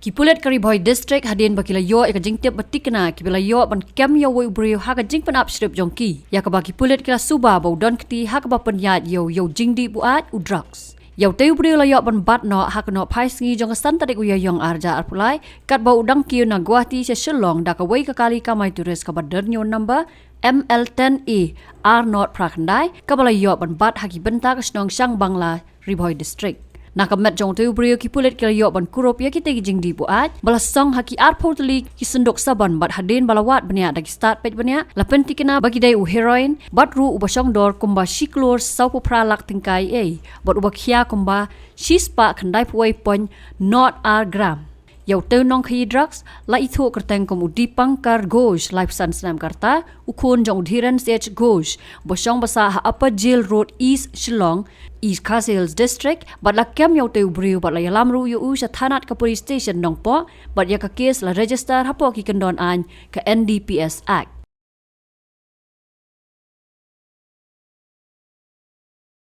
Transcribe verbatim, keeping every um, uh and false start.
Ki pulit ka Ri Bhoi District hadien ba ki la ïoh ïa ka jingtip ba thikna ki ba la ïoh ban kem ïa uwei u briew ha ka jingpynap shrip jong ki, ïa kaba ki pulit ki la suba ba u don kti ha kaba pynïaid ïa u ïa u jingdih buaid u drugs. Ïa utei u briew la ïoh ban bat noh ha ka nohphai sngi jong ka san tarik u Ïaïong arhajar arphew lai, katba u dang kiew na Guwahati sha Shillong da kawei ka kali kamai tourist kaba dyrñiew number M L ten A R not phra khyndai, kaba la ïoh ban bat ha ki bynta ka shnong Shangbangla, Ri Bhoi District. Na ka met jong utei u briew ki pulit ki la ïoh ban kurup ïa kitei ki jingdih buaid ba la song ha ki arphew tylli ki synduk saban bad hadien ba la wad bniah da ki stad peit bniah, la pynthikna ba ki dei u heroin bad ruh uba shong dor kumba shi klur sawphew phra lak tyngka ei, bad uba khia kumba shi spah khyndaiphew wei point not ar gram. Ïa utei u nongkhaïi drugs la ithuh kyrteng kum u Dipankar Ghosh, laiphew san snem ka rta, u khun jong u Dhiren Seth Ghosh, ba shong ba sah ha Upper Jail Road East, Shillong, East Khasi Hills District, bad la kem ïa utei u briew bad la ïalam ruh ïa u sha thanat ka police station Nongpoh, bad ïa ka case la register hapoh ki kyndon aiñ ka N D P S Act.